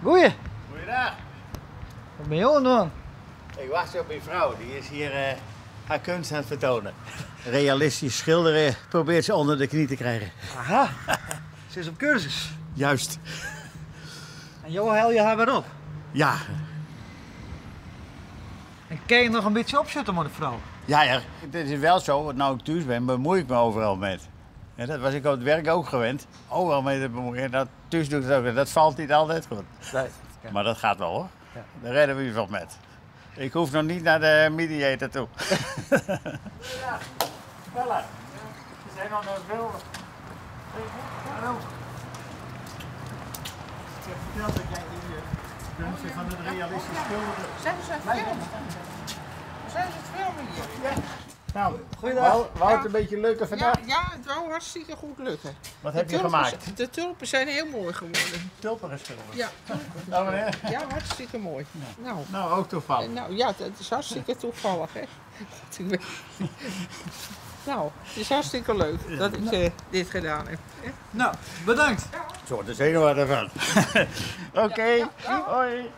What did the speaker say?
Goeie. Goeiedag. Wat binne jo oan it dwaan? Ik wachtsje op myn frou, dy is hjir har keunst oan it fertoanen. Realistysk skilderjen probearret se ûnder de knie te krijen. Aha, se is op kursus. Juist. En jo helje har wer op? Ja. En kin je noch in bytsje opsjitte mei de frou? Ja, ja. It is wel zo, want no ik thús bin, bemoei ik me overal met. Ja, dat was ik op het werk ook gewend. Overal mee te bemoeien. Dat, thús doe ik het ook. Dat valt niet altijd goed. Nee. Maar dat gaat wel hoor. Ja. Daar redden we ons wel met. Ik hoef nog niet naar de mediator toe. Ja, Bella. Ze zijn al naar veel. Hallo. Ik heb verteld dat jij die kunsten van het realistisch schilderen. Zijn ze aan het filmen? Zijn ze het filmen hier? Ja. Nou, Goeiedag. Wou het een beetje lukken vandaag? Ja, ja, het wou hartstikke goed lukken. Wat De heb je tulpen gemaakt? De tulpen zijn heel mooi geworden. Tulpen geschilderd. Ja, tulpen. Nou, meneer. Ja, hartstikke mooi. Nou, Nou, ook toevallig. nou ja, dat is hartstikke toevallig, hè. God, ik ben... Nou, het is hartstikke leuk dat ik dit gedaan heb. hè. Nou, bedankt. Zo, de zenuwen ervan. Oké, hoi.